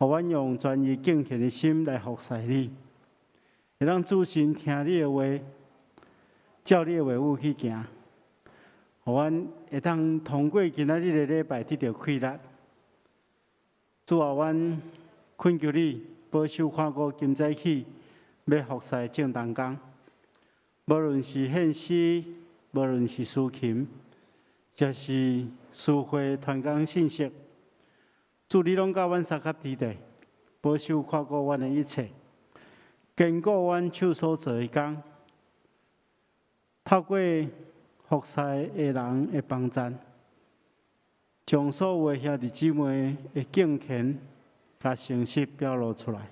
予阮用專一敬虔的心來服侍你，會當注心聽你的話，照你的話語去行，予阮會當通過今仔日的禮拜得著氣力。主啊，阮懇求你保守看顧今早起欲服侍的眾同工，無論是獻詩，無論是司琴，抑是司會傳講信息，主你攏佮阮相佮佇咧，保守看顧阮的一切，堅固阮手所做的工，透過服侍的人的幫贊，將所有的兄弟姊妹的敬虔佮誠實表露出來，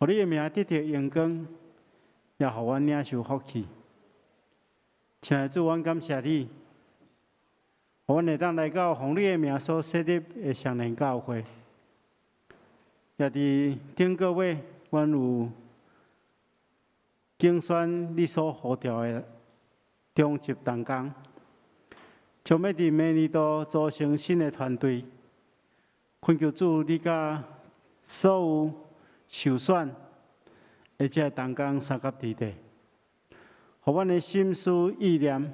予你的名得著榮光，也予阮領受福氣。親愛的主，阮感謝你，予阮會當來到奉你的名所設立的雙連教會，也佇頂個月，阮有揀選你所呼召的中職同工，將欲佇明年度組成新的團隊。懇求主，你佮所有受選的這同工相佮佇咧，予阮的心思意念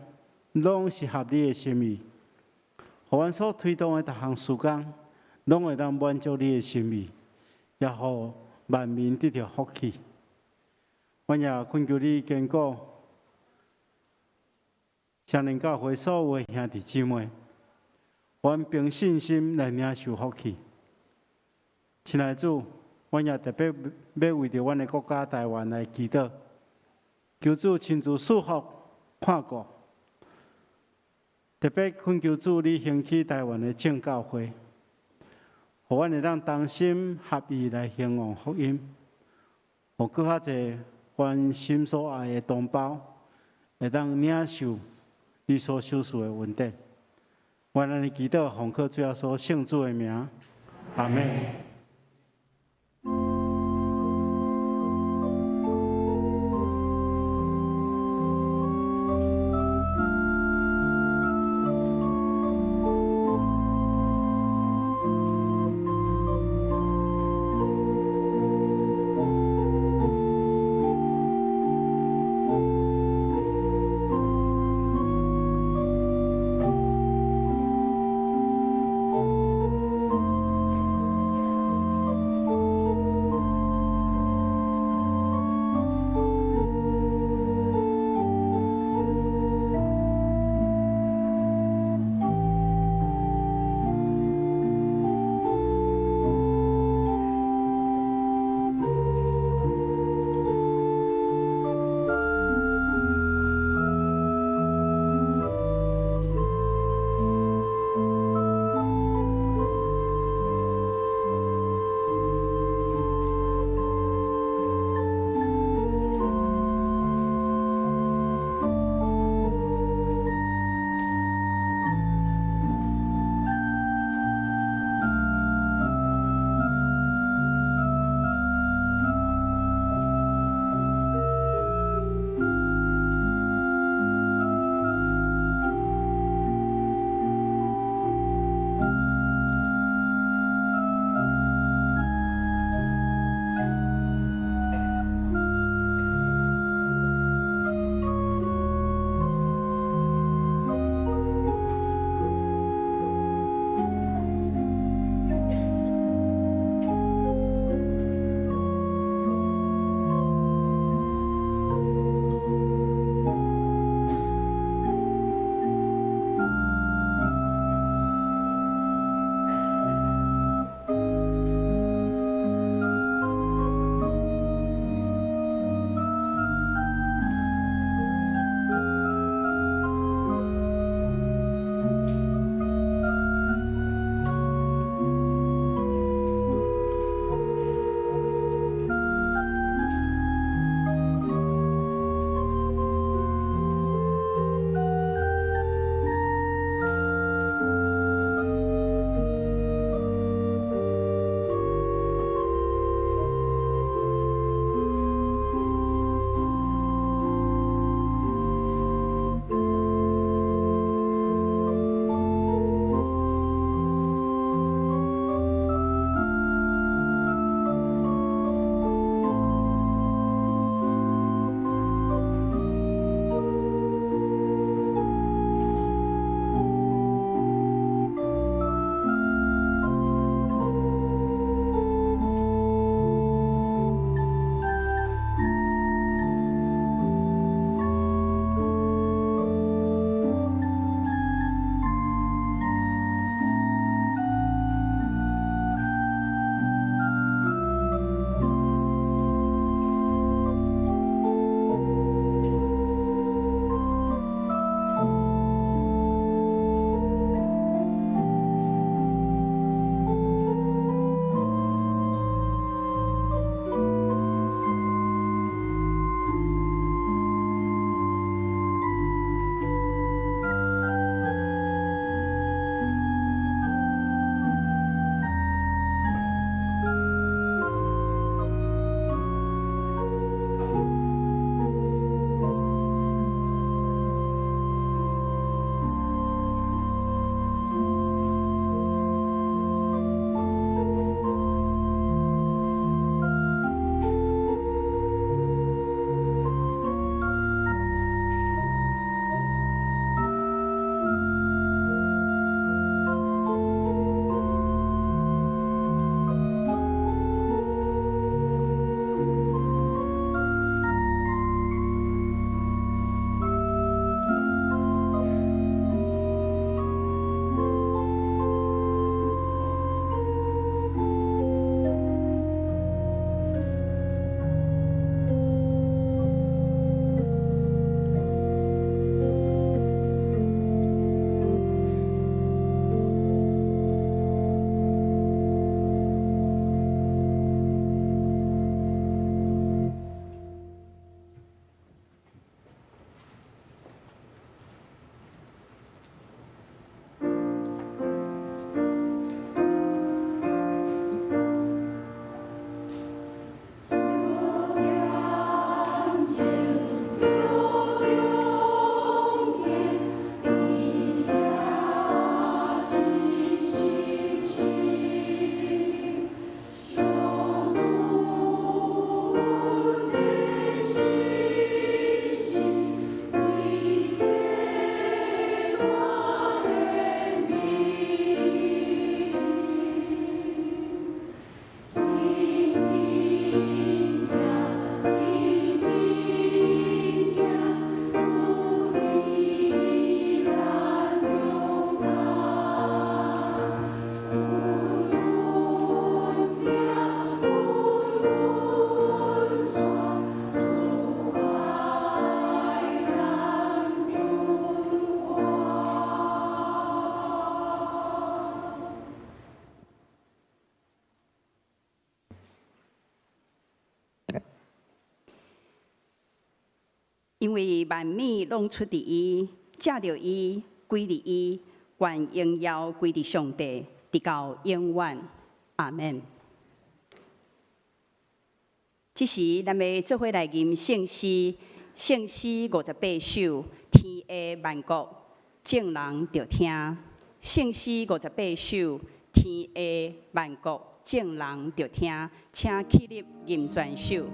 攏是合你的心意，予阮所推動的逐項事工，攏會當滿足你的心意，也予萬民得著福氣。阮也懇求你堅固雙連教會所有的兄弟姊妹，阮憑信心來領受福氣。親愛的主，阮也特別欲為著阮的國家台灣來祈禱，求主親自賜福看顧，特別懇求主你興起台灣的眾教會，予阮會當同心合意來興旺福音，予閣較濟阮心所愛的同胞會當領受你所賞賜的恩典。阮按呢祈禱，奉靠主耶穌聖子的名，阿們。因為萬物攏出佇伊，藉著伊，歸佇伊，願榮耀歸佇上帝，直到永遠。阿門。這時，咱欲做伙來吟聖詩，聖詩58首，天下萬國眾人著聽。聖詩58首，天下萬國眾人著聽，請起立吟全首。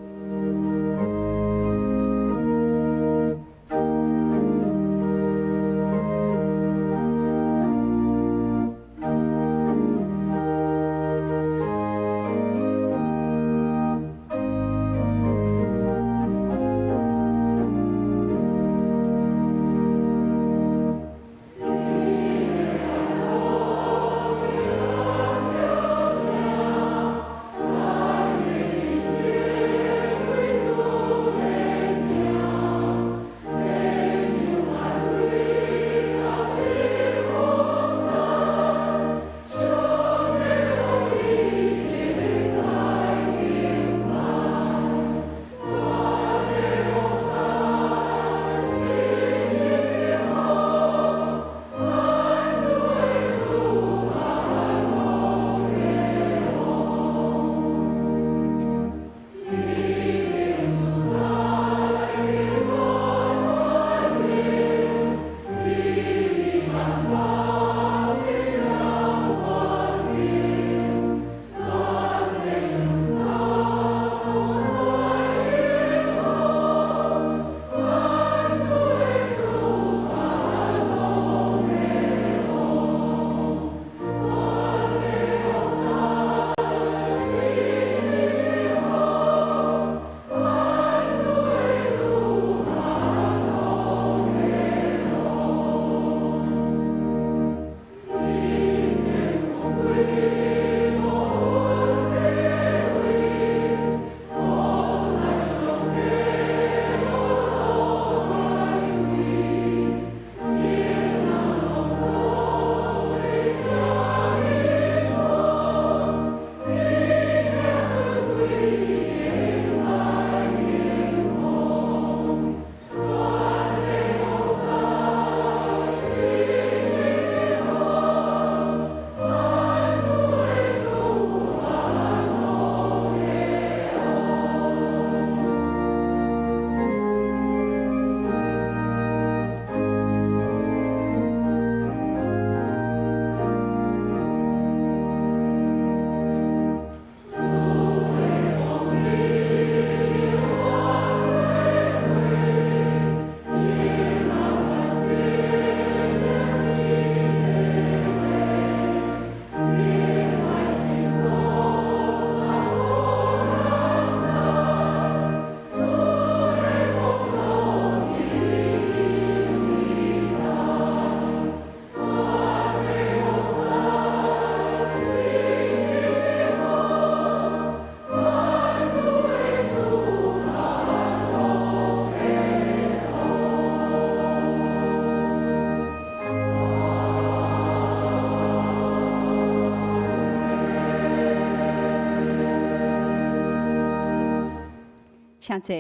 請坐。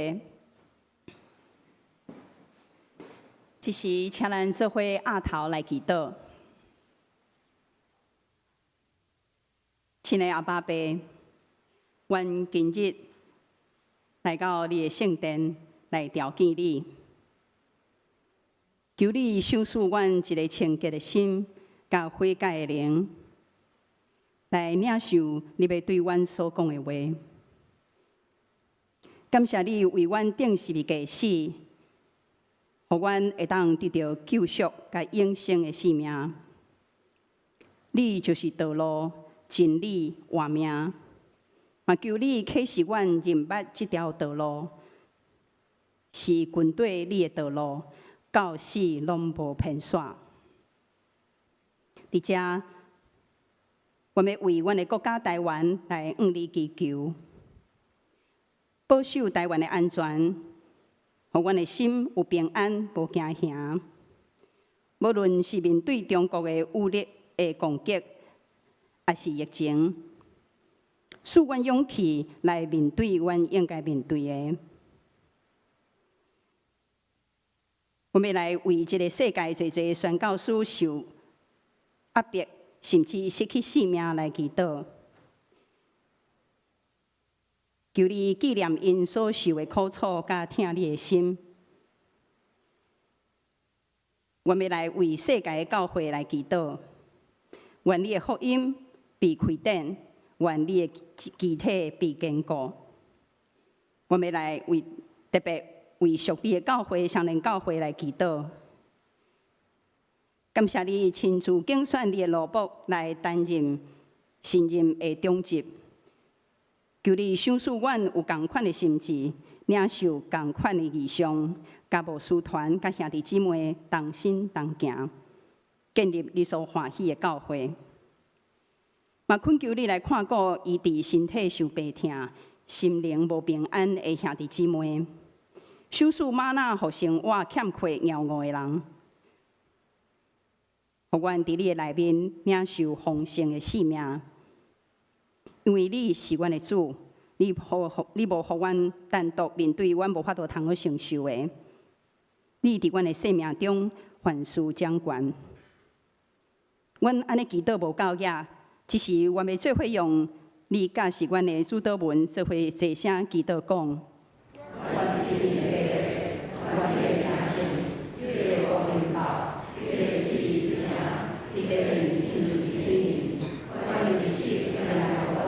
這時，請咱做伙徼頭來祈禱。親愛阿爸父，阮今日來到你的聖殿來朝見你，求你賞賜阮一个清潔的心，佮悔改的靈，來領受你欲對阮所講的話。感謝你為阮釘十字架死，予阮會當得著救贖佮永生的生命。你就是道路、真理、活命。嘛求你啟示阮認捌這條道路，是跟綴你的道路，到死攏無偏徙。佇遮，我欲為阮的國家台灣來向你祈求，保守台灣的安全，予阮的心有平安，無驚嚇。無論是面對中國的武力的攻擊，抑是疫情，賜阮勇氣來面對阮應該面對的。阮欲來為這个世界濟濟宣教師受壓迫，甚至失去性命來祈禱。求你紀念𪜶所受的苦楚，佮疼你的心。阮欲來為世界的教會來祈禱，願你的福音被開展，願你的肢體被堅固。阮欲來為特別為屬你的教會、雙連教會來祈禱。感謝你親自揀選你的奴僕來擔任新任的長執。求你賞賜阮有仝款的心志，領受仝款的異象，佮牧師團佮兄弟姊妹同心同行，建立你所歡喜的教會。嘛懇求你來看顧醫治身體受病痛、心靈無平安的兄弟姊妹，賞賜嗎哪予生活欠缺枵餓的人，予阮佇你的內面領受豐盛的生命。因為你是阮的主，你無予阮單獨面對阮無法度通好承受的。你佇阮的生命中凡事掌權。阮按呢祈禱無夠額，這時阮欲做伙用你教示阮的主禱文做伙齊聲祈禱講。阮佇天的父，願你的名聖，你的國臨到，你的旨意成，佇地面親像佇天頂。阮的日食予阮，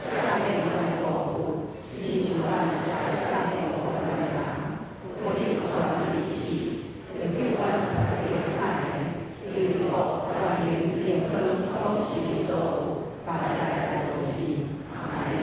赦免阮的過錯，親像阮也赦免予阮的人。無你帶阮入試，著救阮脫離歹的。因為國、權能、榮光，攏是你所有，代代無盡。阿們。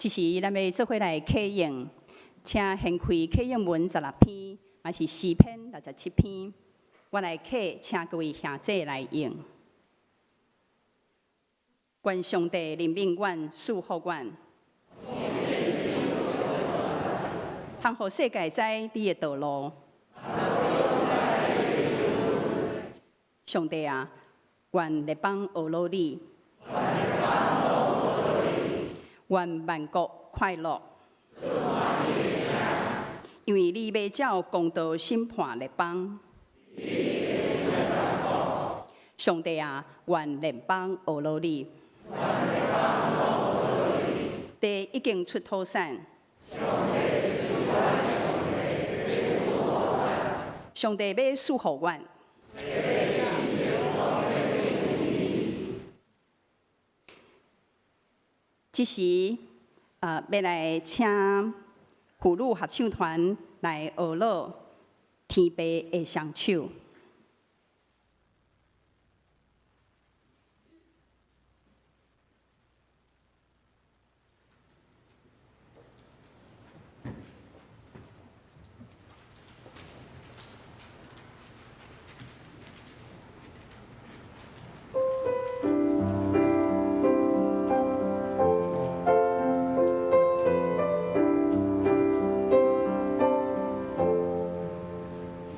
這時，咱欲做伙來啟應，請掀開啟應文16篇，嘛是詩篇67篇。我來啟，請各位兄弟來應。願上帝憐憫阮，賜福阮，通予世界知你的道路。上帝啊，願列邦呵咾你。願萬國快樂，因為你欲照公道審判列邦。上帝啊，願列邦呵咾你。地已經出土產。上帝欲賜予阮。這時，欲來請婦女合唱團來呵咾天父的雙手。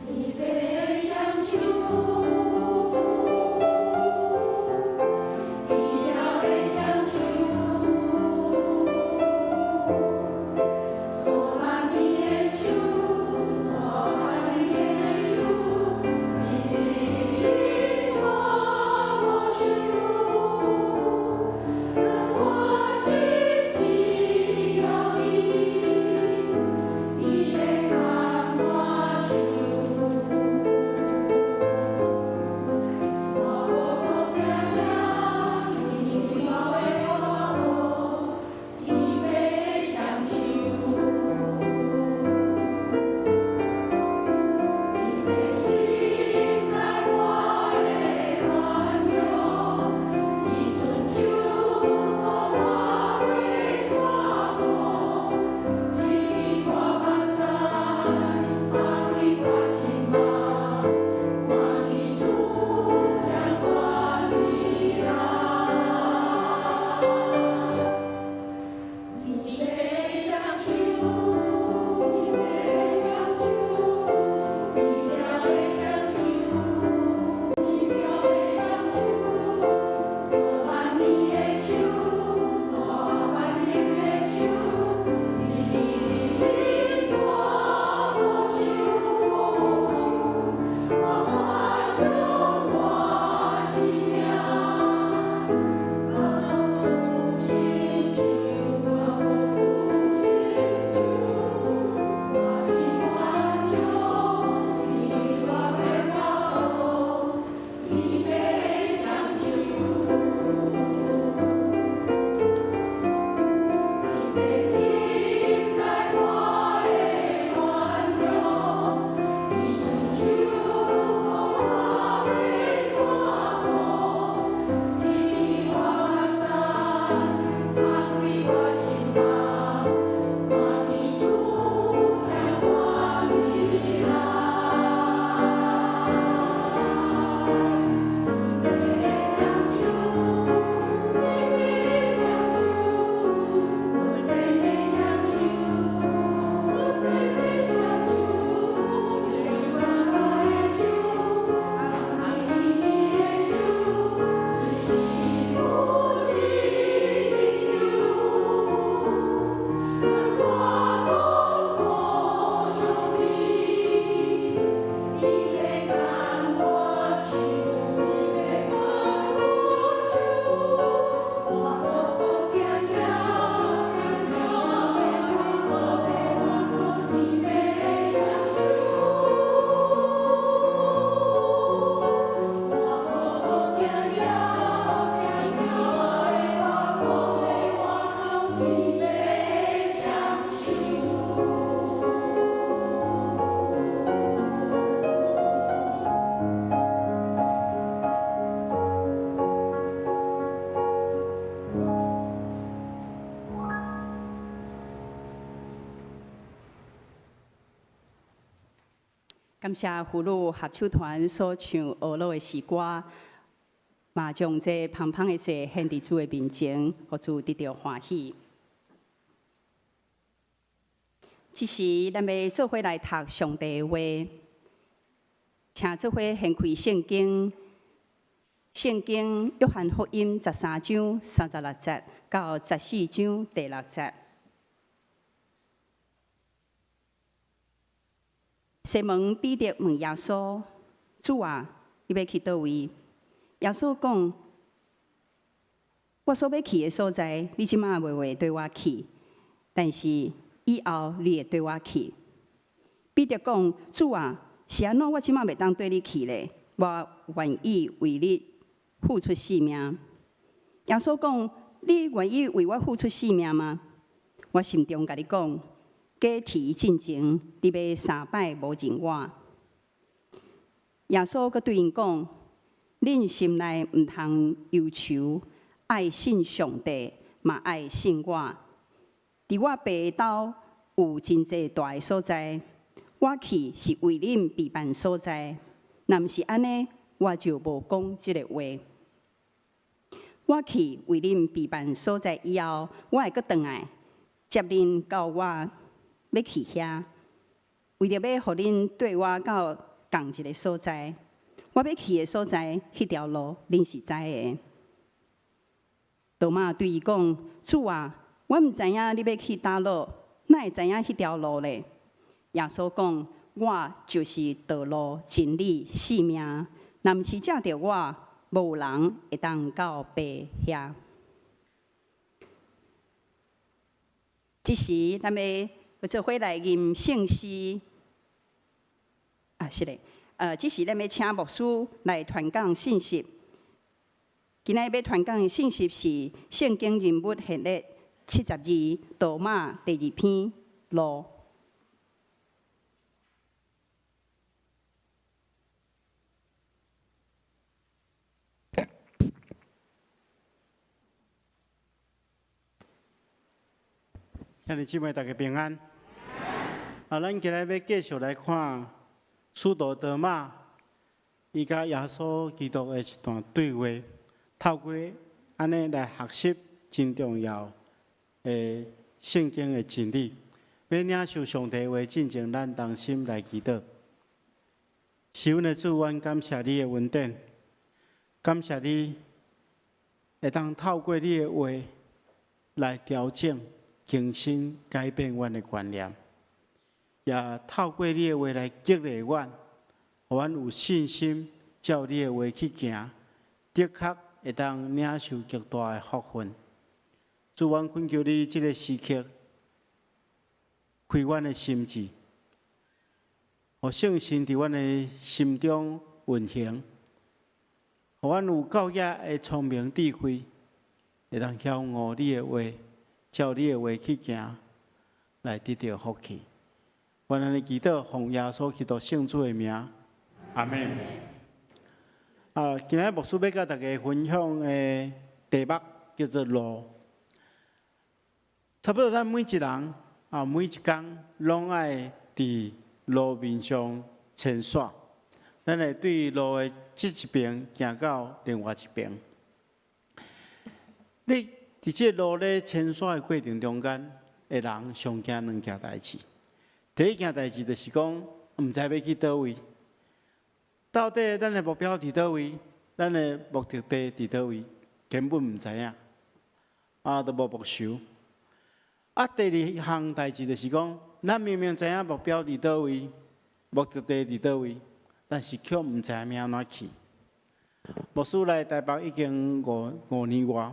天父的雙感謝婦女合唱團所唱俄羅的詩歌，嘛將這芳芳的祭獻佇主的面前，予主得著歡喜。這時，咱欲做伙來讀上帝的話，請做伙掀開聖經，聖經約翰福音13章36節到14章第6節。西門彼得問耶穌：主啊，你欲去佗位？耶穌講：我所欲去的所在，你這馬袂會綴綴我去，但是以後你會綴我去。彼得講：主啊，是按怎我這馬袂當綴你去咧？我願意為你付出性命。耶穌講：你願意為我付出性命嗎？我心中共你講，雞啼進前，你欲三擺無認我。耶穌閣對𪜶講：恁心內毋通憂愁，愛信上帝，嘛愛信我。佇我爸兜有真濟蹛的所在，我去是為恁備辦所在。若毋是按呢，我就無講這个話。我去為恁備辦所在以後，我會閣轉來接恁到我欲去遐，為著欲予恁綴我到仝一个所在。我欲去的所在，彼條路恁是知的。多馬對伊講：主啊，我毋知影你欲去佗落，哪會知影彼條路咧？耶穌講：我就是道路、真理、生命，若毋是藉著我，無人會當到爸遐。這時，咱欲做伙來吟聖詩。啊，是的，這時咱欲請牧師來傳講信息。今仔日欲傳講的信息是聖經人物系列72多馬第二篇路。兄弟姊妹，大家平安。啊，咱今日欲繼續來看使徒多馬伊佮耶穌基督的一段對話，透過按呢來學習真重要的聖經的真理。欲領受上帝話進前，咱同心來祈禱。是阮的主，阮感謝你的恩典，感謝你會當透過你的話來調整、更新、改變阮的觀念，也透過你的話來激勵阮，予阮有信心，照你的話去行，的確會當領受極大的福分。主，阮懇求你，這个時刻開阮的心智，予聖神佇阮的心中運行，予阮有夠額的聰明智慧，會當曉悟你的話，照你的話去行，來得著福氣。阮按呢祈禱，奉耶穌基督聖主的名，阿們。啊，今仔日牧師欲佮大家分享的題目叫做路。差不多咱每一人啊，每一工攏愛佇路面上遷徙，咱會對路的這一邊行到另外一邊。你佇這个路咧遷徙的過程中間，的人上驚兩件代誌。第一件代誌就是講，毋知欲去佗位，到底咱的目標佇佗位，咱的目的地佇佗位，根本毋知影，啊，都無目視。啊，第二項代誌就是講，咱明明知影目標佇佗位，目的地佇佗位，但是卻毋知影欲按怎去。牧師來台北已經五年外，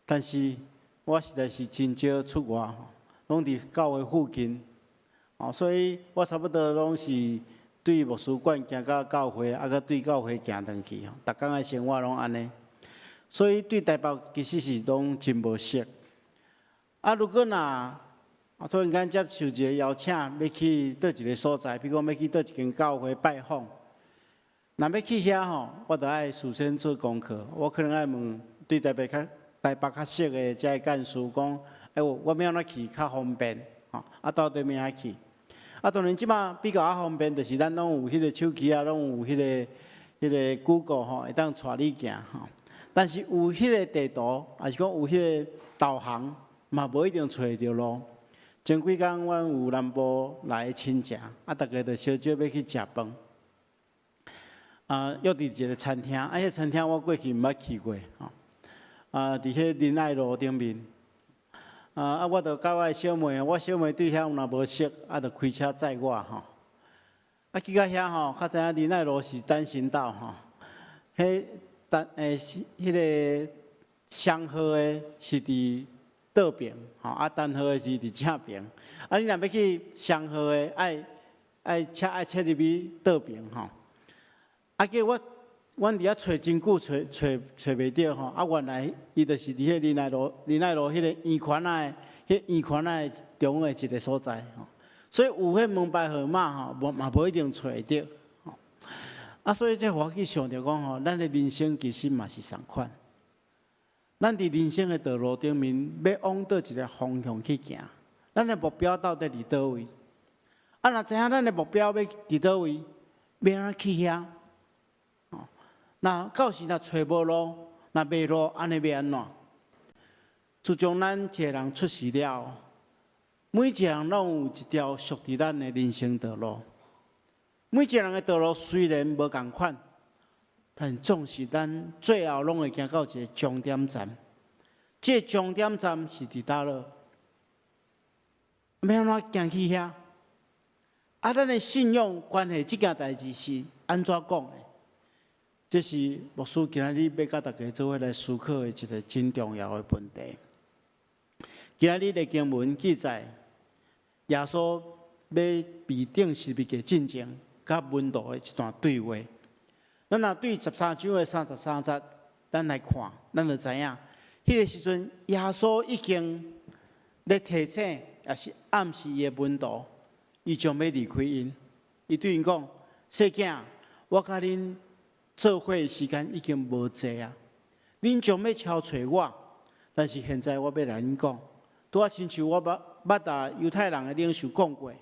但是我實在是真少出外，攏佇教會附近，哦，所以我差不多攏是對牧師館行到教會，啊，閣對教會行轉去，逐工的生活攏按呢。所以對台北其實是攏真無熟。啊，如果若啊突然間接受一个邀請，欲去佗一个所在，比如講欲去佗一間教會拜訪，若欲去遐吼，我著愛事先做功課。我可能愛問對台北較熟的遮个幹事講，欸，我欲按怎去較方便？吼，啊，到底欲按怎去？啊，當然這馬比較較方便，就是咱攏有彼个手機啊，攏有彼个 Google 吼，會當帶你行吼。但是有彼个地圖，抑是講有彼個導航，嘛無一定揣會著路。前幾工阮有南部來的親戚，啊，逐家就相招欲去食飯。啊，約佇一个餐廳，啊，彼个餐廳我過去毋捌去過，吼。啊，佇彼仁愛路頂面。啊，我就佮我的小妹，我小妹對遐若無熟，啊，就開車載我吼。啊，去到遐吼，較知影仁愛路是單行道吼。彼單欸是彼个雙號的是佇倒爿，吼，啊單號的是佇正爿。啊，你若欲去雙號的，愛車愛切入去倒爿吼。啊，結果阮佇遐揣真久，揣袂著吼。啊，原來伊就是佇彼仁愛路彼個圓環仔的，彼圓環仔的中的一个所在吼。所以有彼門牌號碼吼，無嘛無一定揣會著。啊，所以這予我去想著講吼，咱的人生其實嘛是仝款。咱佇人生的道路頂面，欲往佗一个方向去行，咱的目標到底佇佗位？啊，若知影咱的目標欲佇佗位，欲按怎去遐？哦，那到時若揣無路，若迷路，按呢欲按怎？自從咱一个人出世了後，每一个人攏有一條屬於咱的人生道路。每一个人的道路雖然無仝款，但總是咱最後攏會行到一个終點站。這个終點站是佇佗落？欲按怎行去遐？啊，咱的信仰關係這件代誌是按怎講的？這是牧師今仔日欲佮大家做伙來思考的一个真重要的問題。今仔日的經文記載，耶穌欲被釘十字架進前，佮門徒的一段對話。咱若對13章的33節，咱來看，咱就知影，彼个時陣耶穌已經咧提醒，抑是暗示伊的門徒，伊將欲離開𪜶。伊對𪜶講：細囝，我佮恁做伙的時間已經無濟啊！恁將欲敲揣我，但是現在我欲來恁講，拄仔親像我捌共猶太人的領袖講過，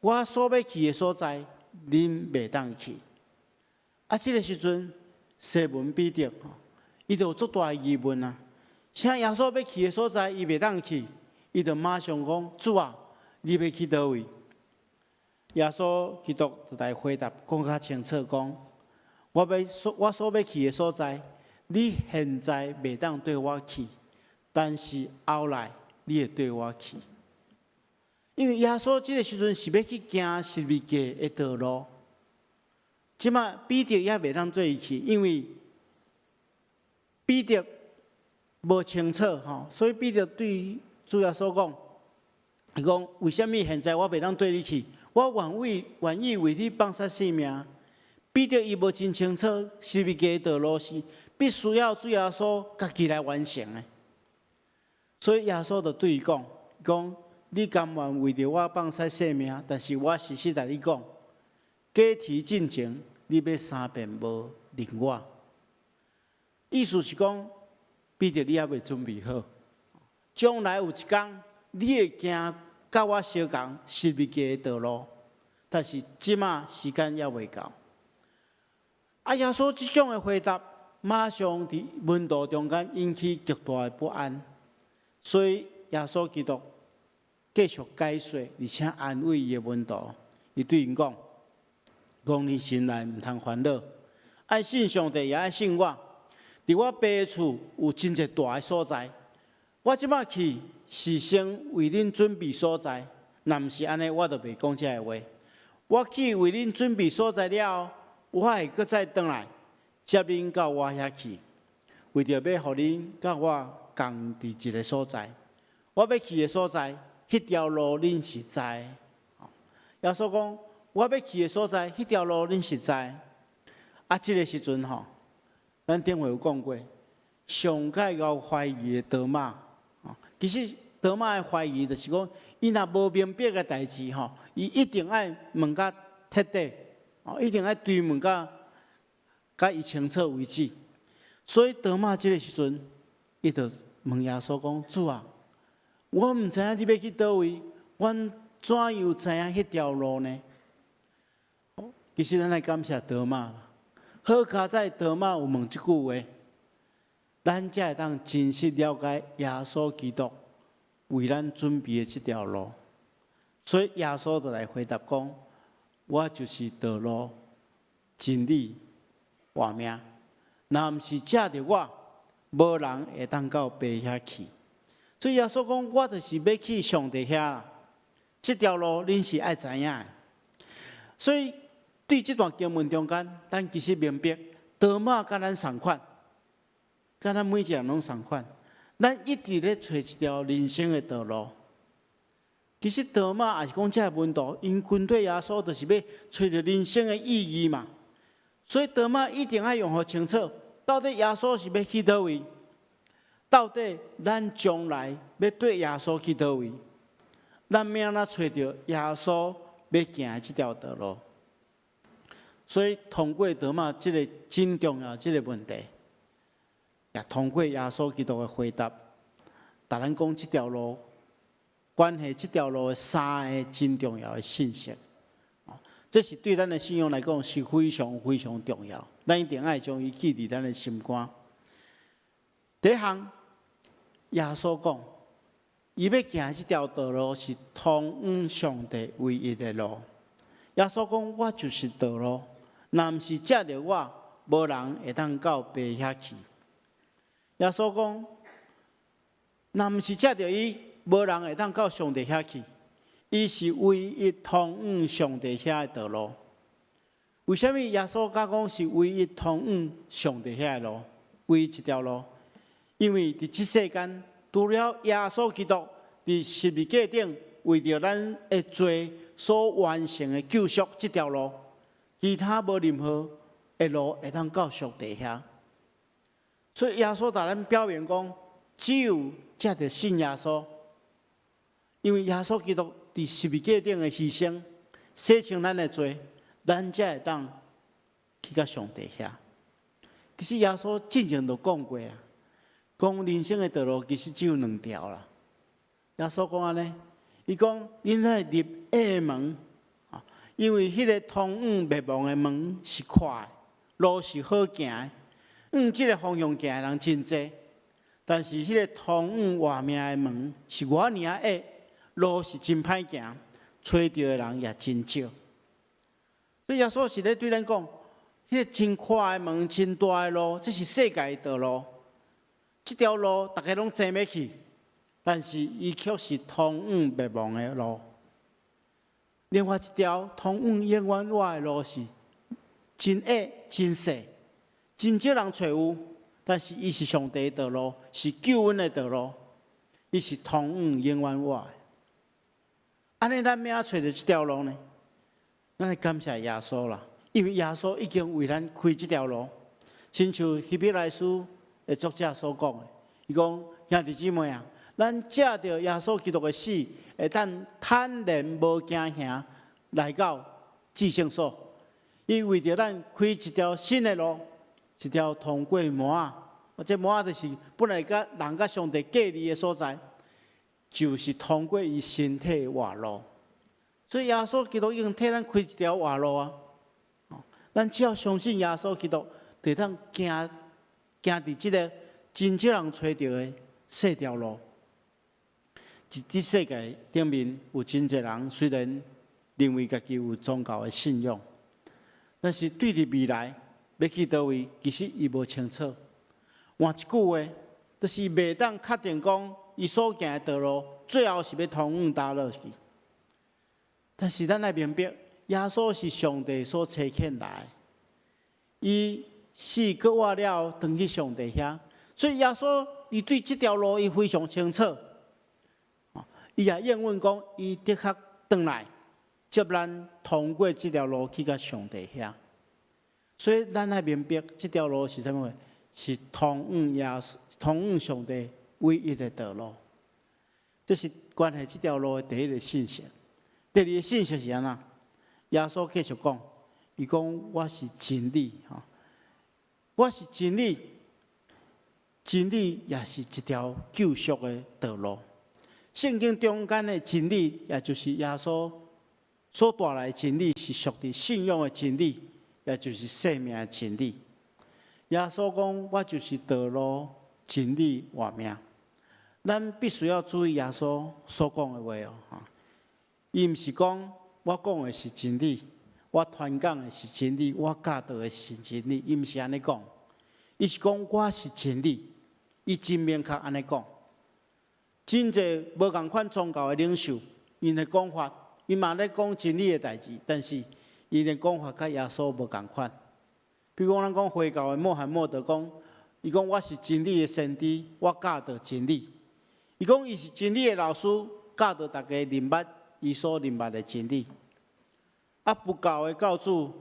我所欲去的所在，恁袂當去。啊，這个時陣，西門彼得吼，伊就有足大的疑問啊！啥耶穌欲去的所在，伊袂當去，伊就馬上講：主啊，你欲去佗位？耶穌基督就來回答，講較清楚，講：我所欲去的所在，你現在袂當綴我去，但是後來你會綴我去。因為耶穌這个時陣是欲去行十字架的道路，這馬彼得也袂當綴伊去，因為彼得無清楚吼，所以彼得對主耶穌講：伊講為啥物現在我袂當綴你去？我願意為你放捨性命。彼得伊無真清楚，十字架的道路是必須要主耶穌家己來完成的，所以耶穌就對伊講：講你甘願為著我放捨性命，但是我實實共你講，雞啼進前，你欲三遍無認我。意思是講，彼得你猶未準備好，將來有一工你會行佮我相仝十字架的道路，但是這馬時間猶未到。啊！耶穌這種的回答，馬上佇門徒中間引起極大的不安，所以耶穌基督繼續解說，而且安慰伊的門徒。伊對𪜶講：講恁心內毋通煩惱，愛信上帝也愛信我。佇我爸的厝有真濟蹛的所在，我這馬去是先為恁準備所在。若毋是按呢，我就袂講這个話。我去為恁準備所在了後，我會閣再轉來接恁到我遐去，為著欲予恁佮我仝佇一个所在。我欲去的所在，彼條路恁是知。耶穌講，我欲去的所在，彼條路恁是知。啊，這个時陣吼，咱頂回有講過，上蓋𠢕懷疑的多馬，其實多馬的懷疑就是講，伊若無明白的代誌吼，伊一定愛問甲徹底，哦，一定愛追問佮伊清楚為止。所以多馬這个時陣，伊就問耶穌講：主啊，我毋知影你欲去佗位，阮怎樣知影彼條路呢？其實咱愛感謝多瑪啦，好佳哉多瑪有問這句話，咱才會當真實了解耶穌基督為咱準備的這條路。所以耶穌就來回答講：我就是道路、真理、活命。若毋是藉著我，無人會當到爸遐去。所以耶穌講：我就是欲去上帝遐啦。這條路恁是愛知影的。所以對這段經文中間，咱其實明白，多瑪佮咱仝款，佮咱每一個人攏仝款。咱一直咧揣一條人生的道路。其實多瑪抑是講這个門徒，𪜶跟綴耶穌，就是欲揣著人生的意義嘛。所以多瑪一定愛予清楚，到底耶穌是欲去佗位？到底咱將來欲綴耶穌去佗位？咱欲按怎揣著耶穌欲行的這條道路？所以通過多瑪這个真重要這个問題，也通過耶穌基督的回答，共咱講這條路，關係這條路的三个真重要的信息。這是對咱的信仰來講是非常非常重要，咱一定愛將伊記佇咱的心肝。第一項，耶穌講，伊欲行這條道路是通往上帝唯一的路。耶穌講，我就是道路，若毋是藉著我，無人會當到爸遐去。耶穌講，若毋是藉著伊，無人會當到上帝遐去。伊是唯一通往上帝遐的道路。為啥物耶穌敢講是唯一通往上帝遐的路？唯一一條路？因為佇這世間，除了耶穌基督佇十字架頂為著咱的罪所完成的救贖這條路，其他無任何的路會當到上帝遐。所以耶穌共咱表明講，只有藉著信耶穌，因為耶穌基督佇十字架頂的犧牲，洗清咱的罪，咱才會當去到上帝遐。其實耶穌進前就講過啊，講人生的道路其實只有兩條啦。耶穌講按呢，伊講恁愛入狹門，因為彼个通往滅亡的門是闊的，路是好行的，往這个方向行的人真濟。但是彼个通往活命的門是偌爾仔狹，路是真歹行，揣著的人也真少。所以耶穌是咧對咱講，彼个真闊的門、真大的路，這是世界的道路。這條路逐家攏爭欲去，但是伊卻是通往滅亡的路。另外一條通往永遠活的路是真狹、真細，真少人揣有，但是伊是上帝的道路，是救恩的道路，伊是通往永遠活的。按呢，咱欲按怎揣著這條路呢？咱愛感謝耶穌啦，因為耶穌已經為咱開這條路。親像希伯來書的作者所講的，伊講兄弟姊妹啊，咱藉著耶穌基督的死，會當坦然無驚嚇來到至聖所。伊為著咱開一條新的路，一條通過幔仔，這幔仔就是本來佮人佮上帝隔離的所在，就是通過伊身體的活路。所以耶穌基督已經替咱開一條活路啊！咱只要相信耶穌基督，就會當行行佇這个真少人揣著的細條路。佇這世界頂面有真濟人，雖然認為家己有宗教的信仰，但是對佇未來欲去佗位，其實伊無清楚。換一句話，就是袂當確定講伊所行的道路，最後是欲通往佗落去。但是咱愛明白，耶穌是上帝所差遣來，伊死閣活了，轉去上帝遐，所以耶穌伊對這條路伊非常清楚。伊也應允講，伊的確轉來接咱通過這條路去到上帝遐。所以咱愛明白，這條路是啥物？是通往耶穌、通往上帝唯一的道路。這是關係這條路的第一个信息。第二个信息是按怎？耶穌繼續講，伊講我是真理，吼，我是真理，真理也是一條救贖的道路。聖經中間的真理，也就是耶穌所帶來的真理，是屬佇信仰的真理，也就是生命的真理。耶穌講：我就是道路、真理、活命。咱必須要注意耶穌所講的話哦，哈！伊毋是講我講的是真理，我傳講的是真理，我教導的是真理，伊毋是按呢講，伊是講我是真理，伊真明確按呢講。真濟無仝款宗教的領袖，𪜶的講法，𪜶嘛咧講真理的代誌，但是𪜶的講法佮耶穌無仝款。比如講，咱講回教的穆罕默德講，伊講我是真理的先知，我教導真理。伊講伊是真理的老師，教導大家認捌伊所認捌的真理。啊，佛教的教主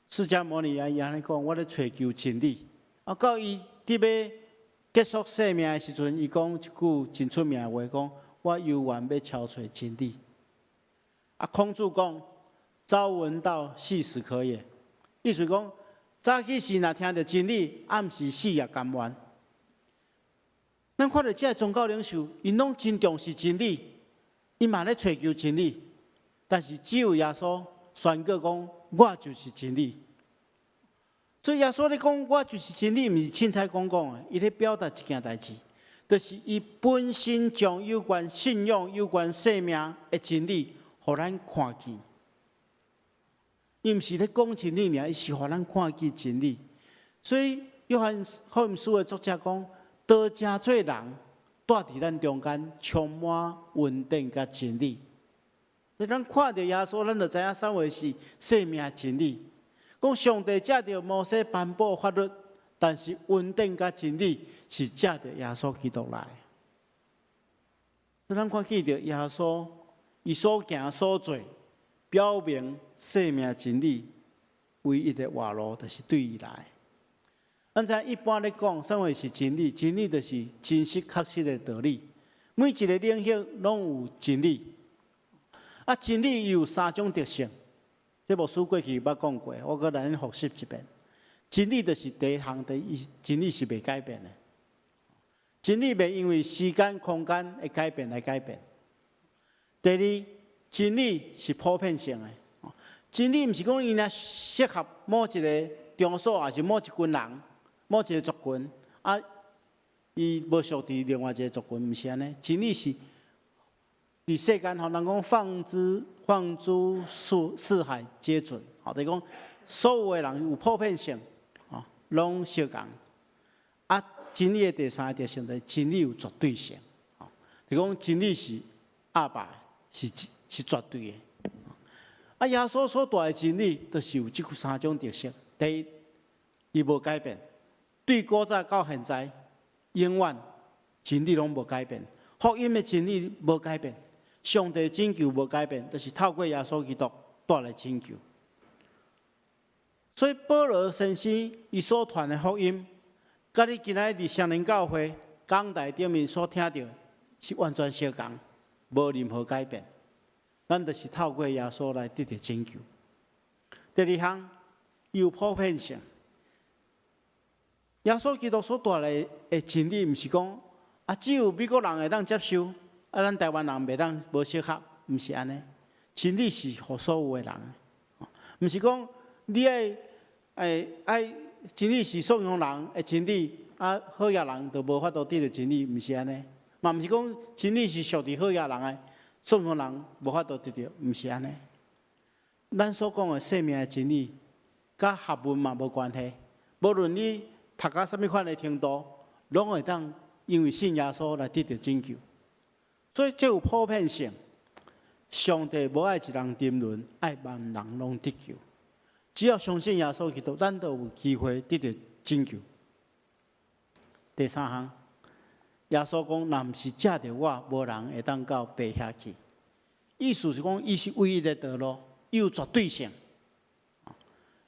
釋迦牟尼也按呢講，我咧揣求真理。啊，到伊佇欲結束生命的時陣，伊講一句真出名的話，講我猶原欲撨揣真理。啊，孔子講朝聞道，夕死可矣。意思講，早起時若聽著真理，暗時死也甘願。咱看著這个宗教領袖，𪜶攏真重視真理，𪜶嘛咧揣求真理，但是只有耶穌宣告講，我就是真理。所以耶穌咧講，我就是真理，毋是凊彩講講的，伊咧表達一件代誌，就是伊本身將有關信仰、有關生命的真理，予咱看見。伊毋是咧講真理爾，伊是予咱看見真理。所以約翰福音書的作者講，道成做人，蹛佇咱中間，充滿恩典佮真理。咱看著耶穌，咱就知影啥物是生命真理。講上帝藉著摩西頒布法律，但是恩典佮真理是藉著耶穌基督來。咱看見著耶穌，伊所行所做，表明生命真理唯一的活路，就是對伊來。咱知一般咧講，啥物是真理？真理就是真實確實的道理。每一個領域攏有真理。啊，真理伊有三種特性。這牧師過去捌講過，我閣來復習一遍。真理就是第一項，第一，真理是袂改變的。真理袂因為時間、空間的改變來改變。第二，真理是普遍性的。真理毋是講伊若適合某一個場所，抑是某一群人、某一個族群，啊，伊無屬佇另外一個族群，毋是按呢。真理是佇世間吼，人講放諸四海皆準，吼，就是講所有的人有普遍性，吼，攏相仝。啊，真理的第三個特性就是真理有絕對性，吼，就是講真理是阿爸，是絕對的。啊，耶穌所帶的真理，就是有這三種特色。第一，伊無改變，對古早到現在，永遠真理攏無改變，福音的真理無改變，上帝拯救無改變，就是透過耶穌基督帶來拯救。所以保羅先生伊所傳的福音，佮你今仔日佇雙連教會講台頂面所聽著是完全相仝，無任何改變。咱就是透過耶穌來得著拯救。第二項，伊有普遍性。耶穌基督所帶來的真理，毋是講啊，只有美國人會當接受，啊，咱台灣人袂當無適合，毋是按呢。真理是予所有的人的，毋是講你愛愛真理是宋陽人的真理，啊，好額人就無法度得著真理，毋是按呢。嘛毋是講真理是屬佇好額人的，宋陽人無法度得著，毋是按呢。咱所講的生命的真理，佮學問嘛無關係。無論你讀到啥物款的程度，攏會當因為信耶穌來得著拯救。所以這有普遍性。上帝無愛一人沉淪，愛萬人攏得救。只要相信耶穌基督，咱都有機會得著拯救。第三項，耶穌講：若毋是藉著我，無人會當到爸遐去。意思是講，伊是唯一的道路，伊有絕對性，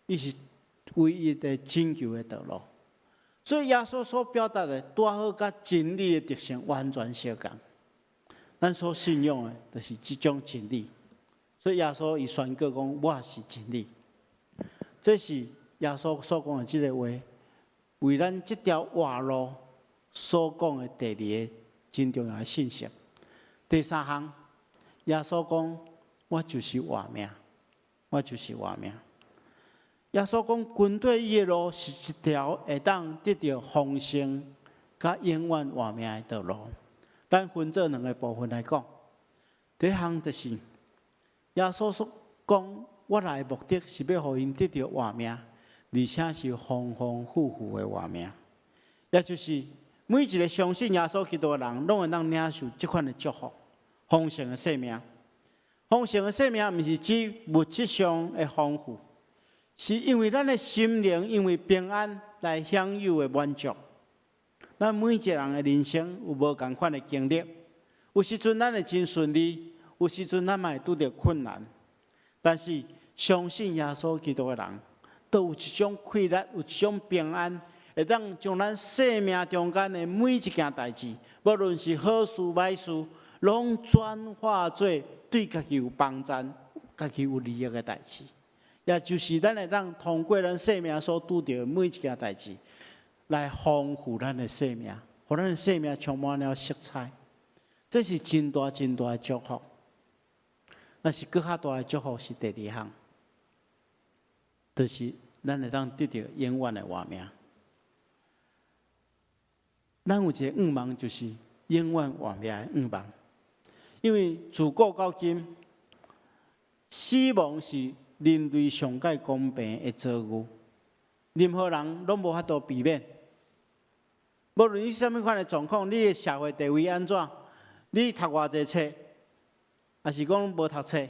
伊是唯一的拯救的道路。所以耶穌所表達的，拄好佮真理的特性完全相仝。咱所信仰的，就是這種真理。所以耶穌伊宣告講：我是真理。這是耶穌所講的這个話，為咱這條活路所講的第二个真重要的信息。第三項，耶穌講：我就是活命，我就是活命。耶穌講，跟綴伊的路是一條會當得著豐盛佮永遠活命的道路。咱分做兩個部分來講。第一項就是耶穌所講，我來的目的是欲予𪜶得著活命，而且是豐豐富富的活命。也就是每一個相信耶穌基督的人，攏會當領受這款的祝福，豐盛的生命。豐盛的生命毋是指物質上的豐富，是因為咱的心靈因為平安來享有的滿足。咱每一個人的人生有無仝款的經歷，有時陣咱會真順利，有時陣咱嘛會拄著困難。但是相信耶穌基督的人，都有一種快樂，有一種平安，會當將咱生命中間的每一件代誌，無論是好事歹事，攏轉化做對家己有幫助、家己有利益的代誌。也就是咱會當通過咱生命所拄著的每一件代誌，來豐富咱的生命，予咱的生命充滿了色彩。這是真大真大的祝福。但是閣較大的祝福是第二項，就是咱會當得著永遠的活命。咱有一個願望，就是永遠活命的願望。因為自古到今，死亡是人類上蓋公平的遭遇，任何人攏無法度避免。無論你啥物款的狀況，你的社會地位按怎，你讀偌濟冊，抑是講無讀冊，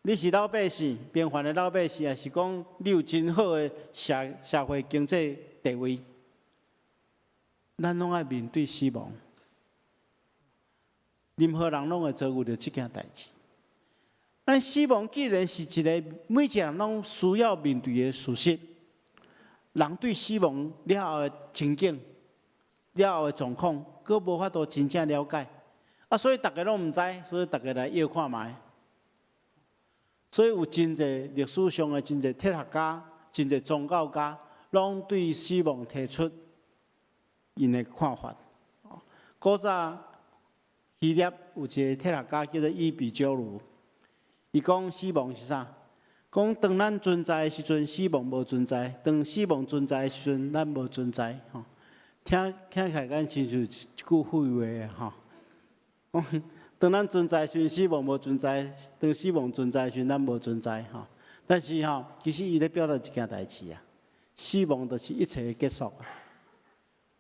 你是老百姓，平凡的老百姓，抑是講你有真好的社會經濟地位，咱攏愛面對死亡。任何人攏會遭遇著這件代誌。咱死亡既然是一個每一個人攏需要面對的事實，人對死亡了後的情景、了後的狀況，閣無法度真正了解。啊，所以逐家攏毋知，所以逐家來臆看覓。所以有真濟歷史上的真濟哲學家、真濟宗教家，攏對死亡提出𪜶的看法。古早希臘有一個哲學家叫做伊比鳩魯，伊講死亡是啥？講當咱存在的時陣，死亡無存在；當死亡存在的時陣，咱無存在。吼，聽聽起來敢親像一句廢話吼。講當咱存在時陣，死亡無存在；當死亡存在時陣，咱無存在。吼，但是吼，其實伊咧表達一件代誌啊，死亡就是一切的結束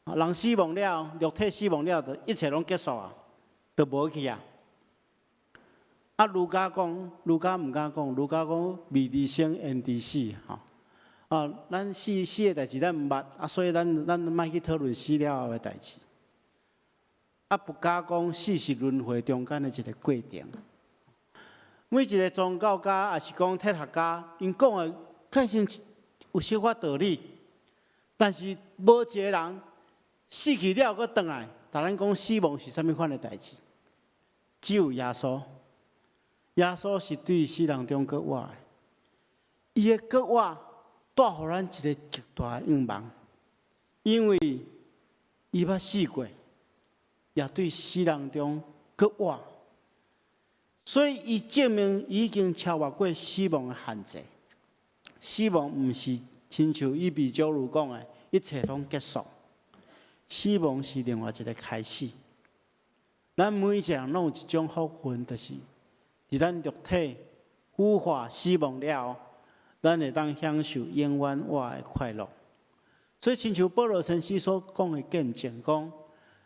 啊。人死亡了，肉體死亡了，就一切攏結束啊，就無去啊。啊，儒家講，儒家毋敢講，儒家講未知生，焉知死？吼，啊，咱死死的代誌咱毋捌，啊，所以咱莫去討論死了後的代誌。啊，佛家講死是輪迴中間的一個過程。每一個宗教家，抑是講哲學家，𪜶講的確實有小可道理，但是無一個人死去了閣轉來，共咱講死亡是啥物款的代誌。只有耶穌，耶穌是對死人中閣活的，伊的閣活帶予咱一個極大的願望，因為伊捌死過，也對死人中閣活，所以伊證明已經超越過死亡的限制。死亡毋是親像伊比鳩魯講的，一切攏結束。死亡是另外一個開始。咱每一個人攏有一種福分，就是佇咱肉體腐化死亡了後，咱會當享受永遠活的快樂。所以，親像保羅先生所講的見證，講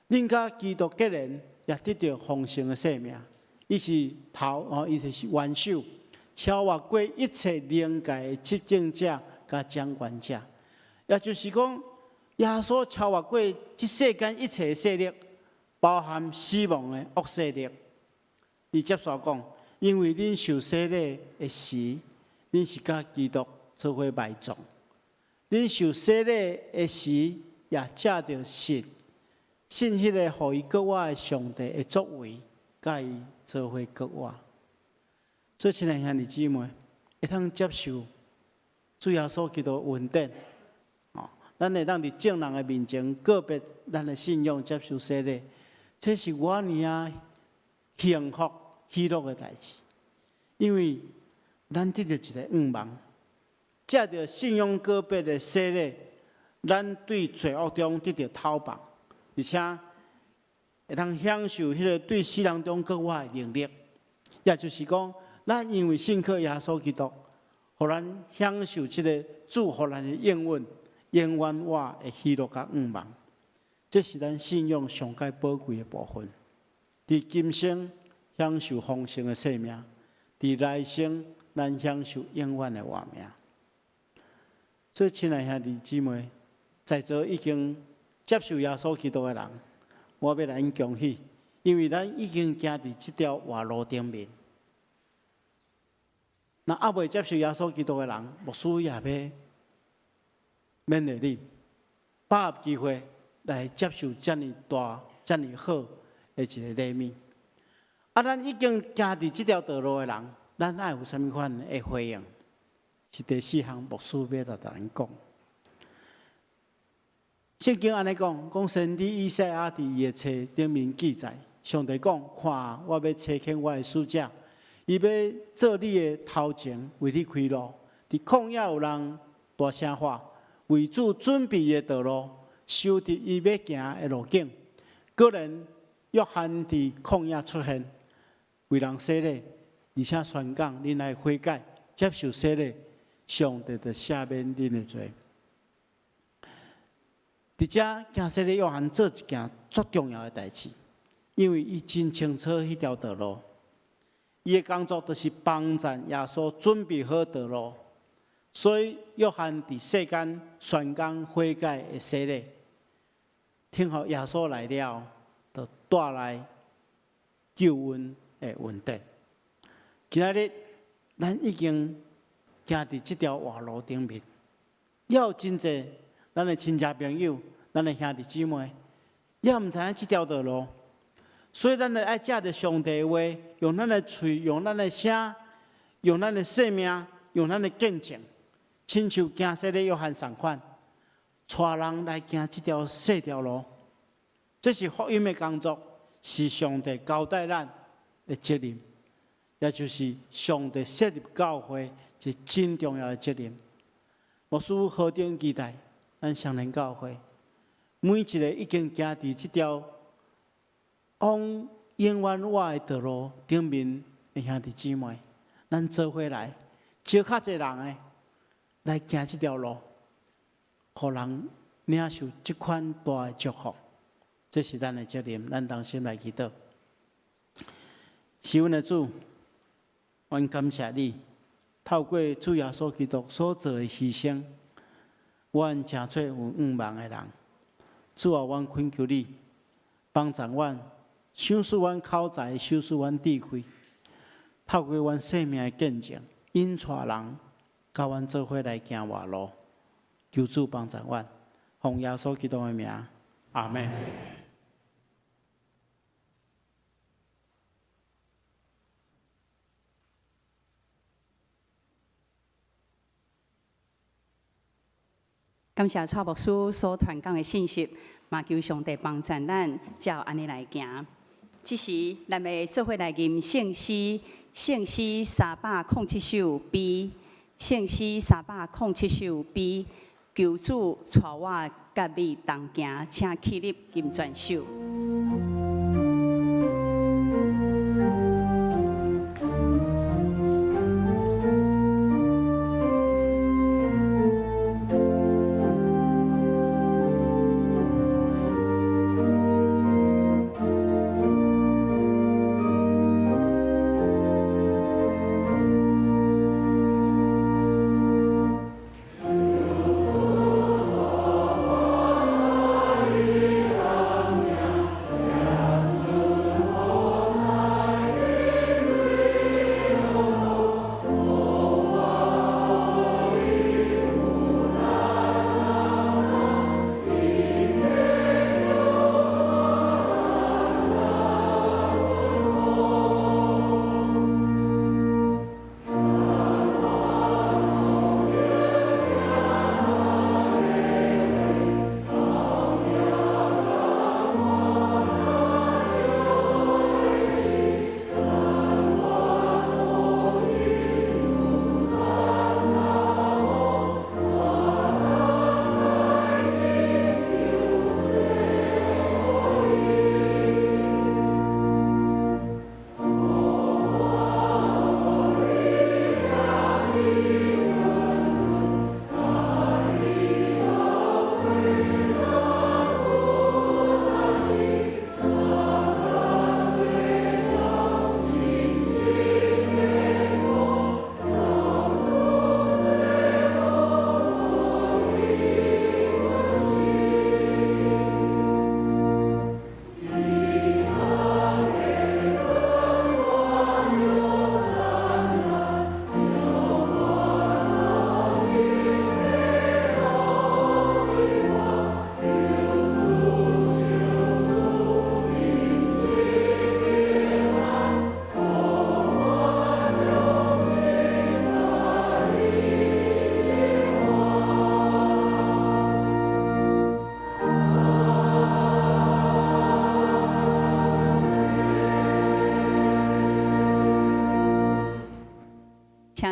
恁佮基督結連，也得著豐盛的生命。伊是頭，哦，伊就是元首，超越過一切靈界的執政者佮掌權者。也就是講，耶穌超越過這世間一切勢力，包含死亡的惡勢力。伊接續講，因為恁受洗禮的時，恁是佮基督做伙埋葬；恁受洗禮的時，也藉著信，信彼個予伊閣活的上帝的作為，佮伊做伙閣活。所以，親愛兄弟姊妹，會當接受主耶穌基督恩典，哦，咱會當佇眾人的面前告別咱的信仰，接受洗禮。這是我爾仔幸福喜樂的代誌，因為咱得著一个願望，藉著信仰告白的洗禮，咱對罪惡中得著透放，而且會當享受彼个對死人中閣活的能力。也就是講，咱因為信靠耶穌基督，予咱享受這个主予咱的應允、永遠活的喜樂佮願望。這是咱信仰上蓋寶貴的部分。佇今生享受豐盛的生命，佇來生咱享受永遠的活命。所以，親愛兄弟姊妹，在座已經接受耶穌基督的人，我欲來恁恭喜，因為咱已經行佇這條活路頂面。若猶未接受耶穌基督的人，牧師也欲勉勵你，把握機會來接受遮爾大、遮爾好的一个禮物。啊，咱已經行佇這條道路的人，咱愛有啥物款的回應？是第四項，牧師欲來共咱講。聖經按呢講，講先知以賽亞佇伊的冊頂面記載，上帝講：看，我欲差遣我的使者，伊欲做你的頭前，為你開路。佇曠野有人大聲喊，為主準備伊的道路，修直伊欲行的路徑。果然，約翰佇曠野出現，為人洗禮，而且宣講：恁愛悔改，接受洗禮，上帝就赦免恁的罪。佇遮，行洗禮約翰做一件足重要的代誌，因為伊真清楚彼條道路。伊的工作就是幫贊耶穌準備好道路，所以約翰佇世間宣講悔改的洗禮。聽候耶穌來了，就帶來救恩的恩典。今仔日，咱已經行佇這條活路頂面，猶有真濟咱的親戚朋友、咱的兄弟姊妹，猶毋知影這條道路，所以咱著愛藉著上帝的話，用咱的喙，用咱的聲，用咱的生命，用咱的見證，親像行洗禮約翰仝款，帶人來行這條細條路。這是福音的工作，是上帝交代咱的責任，也就是上帝設立教會一個真重要的責任。牧師何等期待咱雙連教會，每一个已經行佇這條往永遠活的道路頂面的兄弟姊妹，咱做伙來，招較濟人的來行這條路，予人領受這款大的祝福。這是咱的責任，咱同心來祈禱。是阮的主，阮感謝你，透過主耶穌基督所做的犧牲，阮成做有願望的人。主啊，阮懇求你幫助阮，賞賜阮口才，賞賜阮智慧，透過阮生命的見證，引帶人佮阮做伙來行活路。求主幫助阮，奉耶穌基督的名，阿們。感謝蔡牧師所傳講的信息，嘛求上帝幫助咱，照按呢來行。這時，咱欲做伙來吟聖詩，聖詩307首 B，聖詩307首 B，求主帶我佮你同行，請起立金轉手。求主。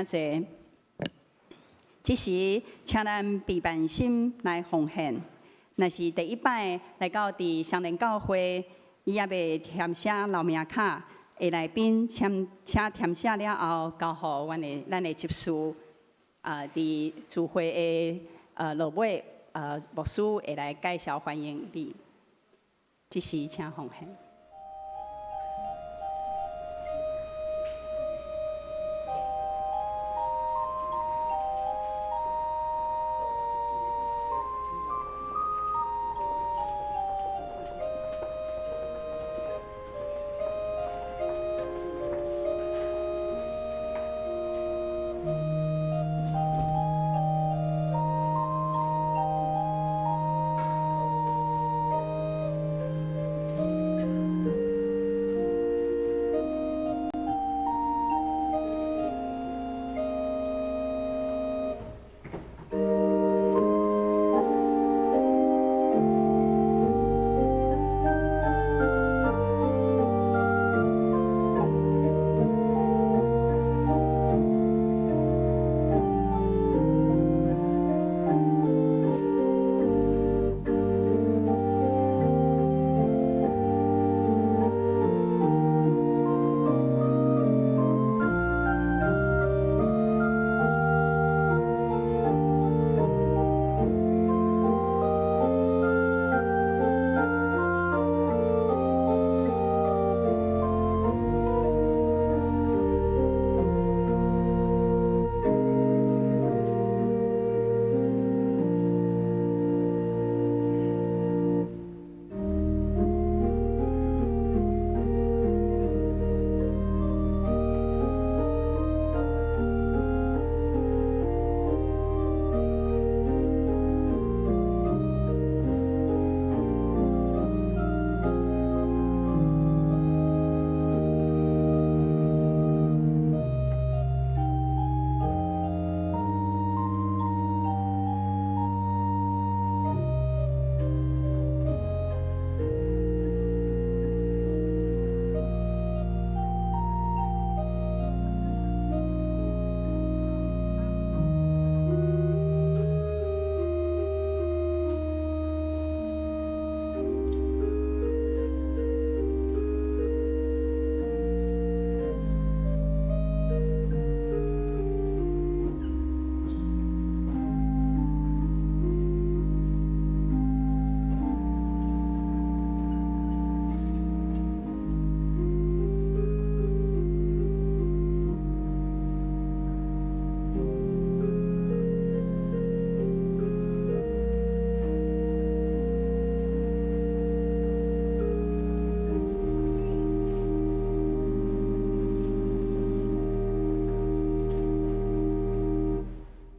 請坐。這時，請咱備辦心來奉獻。若是第一擺來到佇雙連教會，伊猶未填寫留名卡，的來賓，請填寫了後，交予阮的執事。啊，佇聚會的落尾，牧師會來介紹歡迎你。這時請奉獻。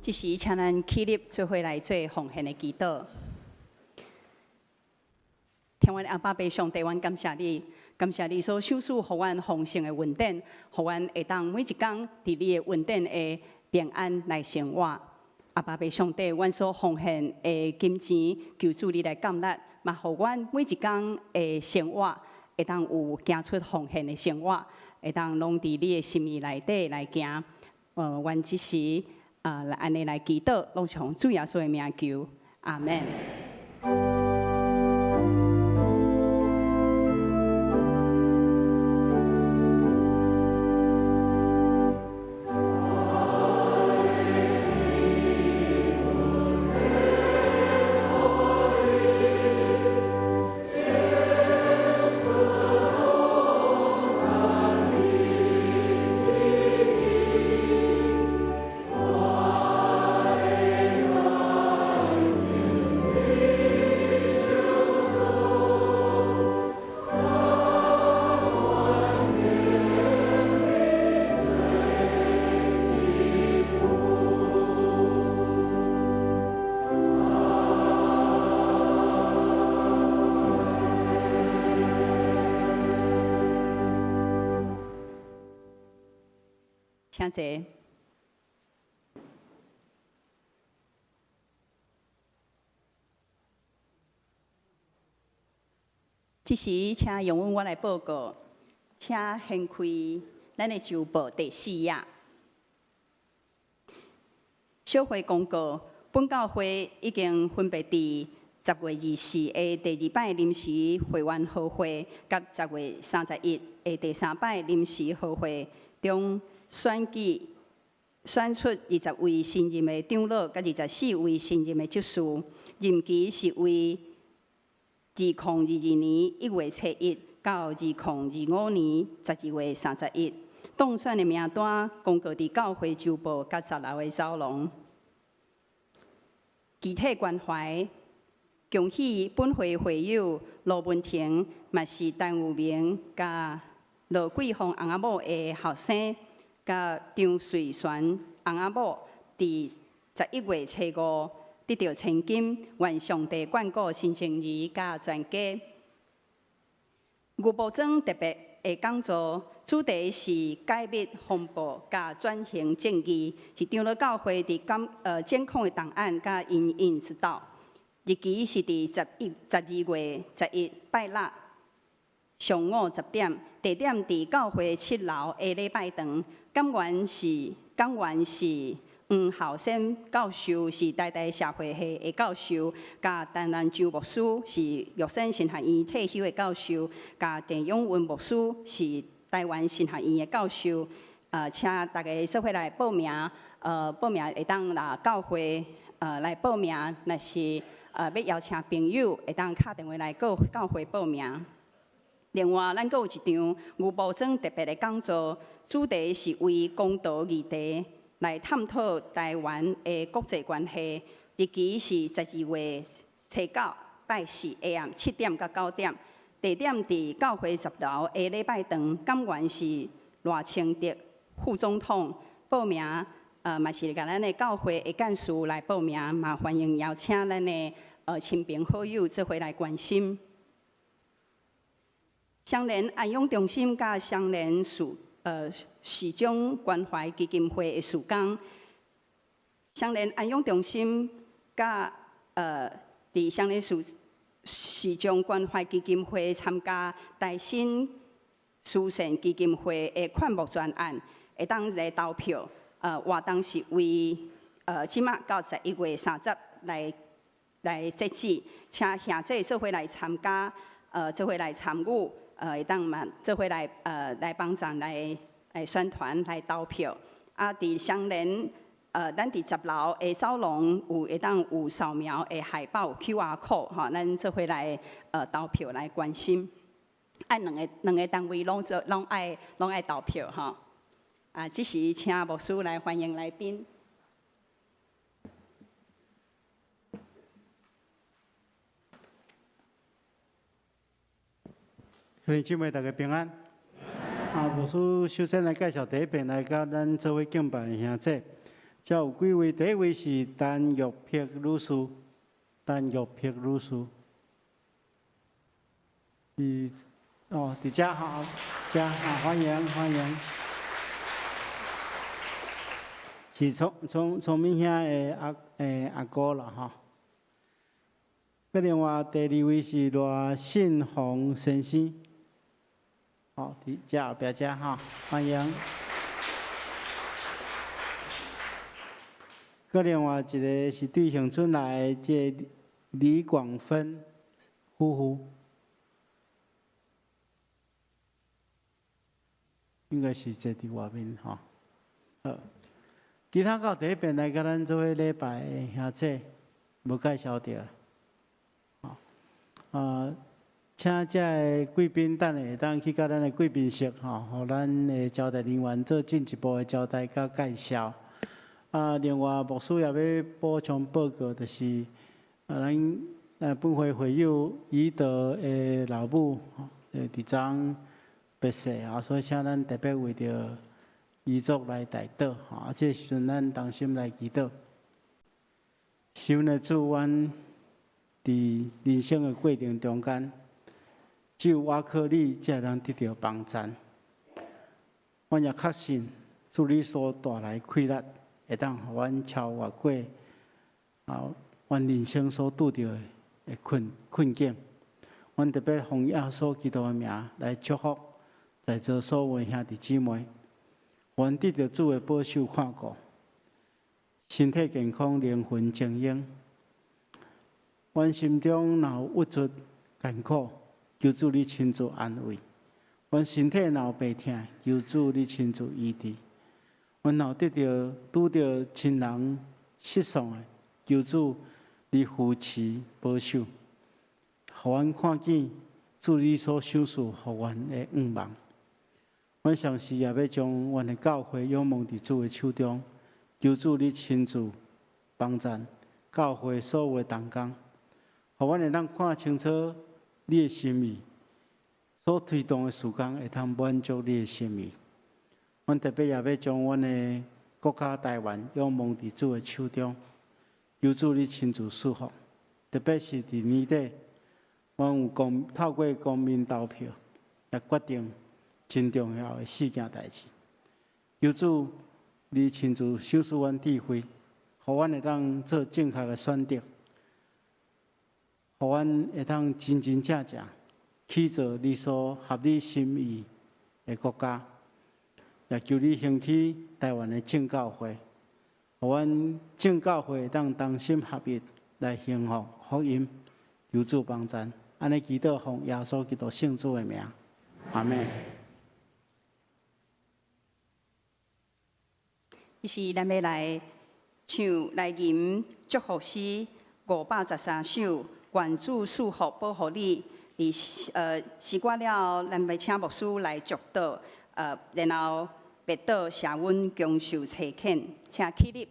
這時，請咱起立，做伙來做奉獻的祈禱。天阮阿爸父上帝，阮感謝你，感謝你所賞賜予阮豐盛的恩典，予阮會當每一工佇你的恩典的平安來生活。阿爸父上帝，阮所奉獻的金錢，求主你來感納，嘛予阮每一工的生活會當有行出奉獻的生活，會當攏佇你的心意內底來行。阮這時啊，來按呢來祈禱，攏是奉主耶穌的名求，阿門。請坐。這時，請容許我來報告，請掀開咱的週報第四頁。小會公告，本教會已經分別佇10月24的第二擺臨時會員合會，佮10月31的第三擺臨時合會中選舉選出20位新任的長老，佮24位新任的執事，任期是為2022年1月7日到2025年12月31。當選的名單公告佇教會週報佮十樓的走廊。具體關懷，恭喜本會會友羅文婷，嘛是陳有明佮羅桂鳳翁仔某的後生，佮張瑞璇翁仔某，佇11月初五得著千金，願上帝眷顧新生兒佮全家。牛埔莊特別的講座，主題是解密風暴佮轉型正義，是長老教會佇監控的檔案佮因應之道。日期是佇12月11拜六上午10點，地點佇教會7樓的禮拜堂。講員是黃孝先教授，是台大社會系的教授，佮陳蘭洲牧師是玉山神學院退休的教授，佮鄭永文牧師是台灣神學院的教授。請大家做伙來報名，報名會當來教會來報名，若是欲邀請朋友，會當敲電話來教會報名。另外，咱閣有一場牛埔莊特別的講座，主題是為公道議題來探討台灣的國際關係。日期是12月初9拜四下暗7點到9點，地點佇教會10樓的禮拜堂，講員是賴清德副總統。報名嘛是共咱的教會的幹事來報名，嘛歡迎邀請咱的親朋好友做伙來關心。雙連安養中心佮雙連市長關懷基金會的事工，雙連安養中心佮佇雙連市長關懷基金會參加台新慈善基金會的勸募專案，會當來投票。活動是為這馬到11月30來截止，請兄弟做伙來參加，做伙來參與，會當嘛做伙來幫贊來宣傳來投票。啊，佇雙連，咱佇10樓的走廊有會當有掃描的海報 QR code 吼，咱做伙來投票來關心。愛兩個單位攏做攏愛投票吼。啊，這時請牧師來歡迎來賓。兄弟姊妹，大家平安。啊，牧師首先來介紹第一遍來佮咱做伙敬拜的兄弟，遮有幾位，第一位是陳玉碧女士，陳玉碧女士，佇哦，佇遮吼，遮啊，歡迎歡迎。是聰明兄的阿姑啦吼。閣另外第二位是賴信宏先生，好，佇遮後壁遮吼，歡迎。閣另外一個是對恆春來的這個李廣芬夫婦，應該是坐佇外面吼。好，其他到第一遍來佮咱做伙禮拜的兄弟，無介紹著。啊，請遮的貴賓等下會當去到咱的貴賓室吼，予咱的招待人員做進一步的交代佮介紹。啊，另外牧師也欲補充報告，就是啊，咱本會會友宜德的老母吼，佇昨昏別逝啊，所以請咱特別為著遺族來代禱吼。啊，這個時陣咱同心來祈禱。是阮的主，阮佇人生的過程中間，只有倚靠你，才會當得著幫贊。阮也確信，主你所帶來氣力，會當予阮超越過啊，阮人生所拄著的困境。阮特別奉耶穌基督的名來祝福在座所有兄弟姊妹，阮得著主的保守看顧，身體健康、靈魂精英。阮心中若有鬱卒、艱苦，求主你親自安慰；阮身體若有病疼，求主你親自醫治。阮若有得著拄著親人失喪的，求主你扶持保守，予阮看見主你所賞賜予阮的願望。阮同時也欲將阮的教會仰望佇主的手中，求主你親自幫贊教會所有的同工，予阮會當看清楚你的心意，所推動的事工會通滿足你的心意。阮特別也欲將阮的國家台灣仰望佇主的手中，求主你親自賜福。特別是佇年底，阮有公透過公民投票來決定真重要的四件代誌。求主你親自賞賜阮智慧，予阮會當做正確的選擇，予阮會當真真正正去做你所合你心意的國家。也求你興起台灣的眾教會，予阮眾教會會當同心合意來興福福音，求主幫贊。按呢祈禱奉耶穌基督聖子的名，阿們。這是咱欲來唱來吟祝福詩513首，願主賜福保護你。佇詩歌了後，咱欲請牧師來祝禱，然後默禱謝阮共受差遣，請起立。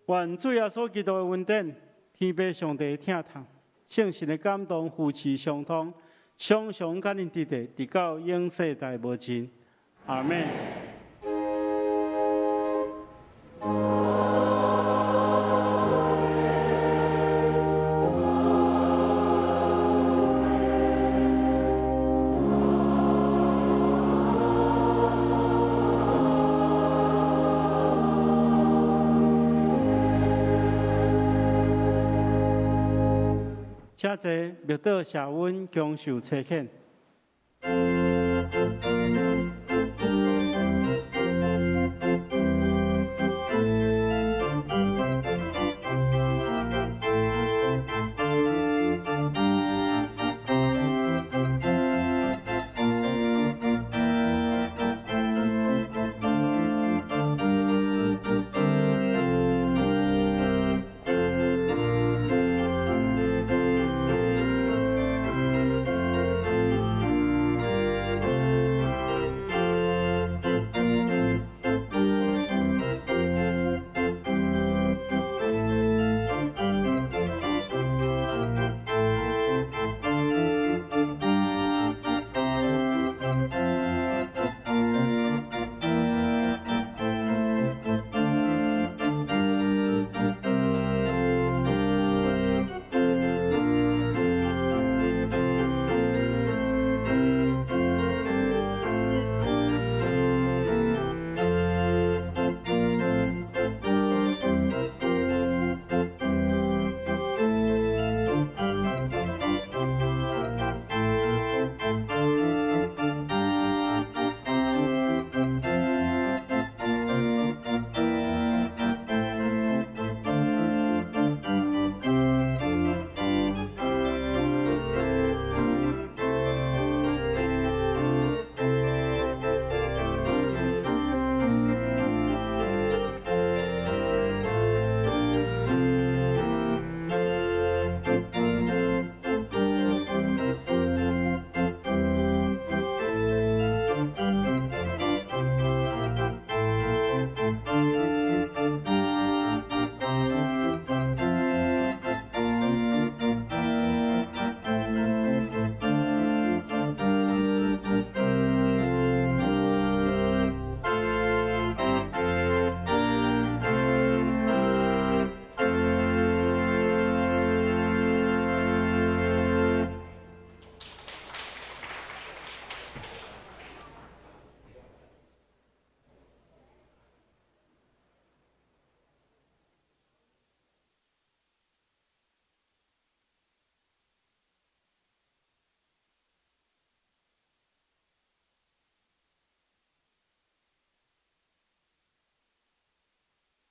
願主耶穌基督的恩典，天父上帝的疼痛，聖神的感動、扶持、相通，常常佮恁佇咧，直到永世代無盡。阿們。請坐，默禱謝恩，共受差遣。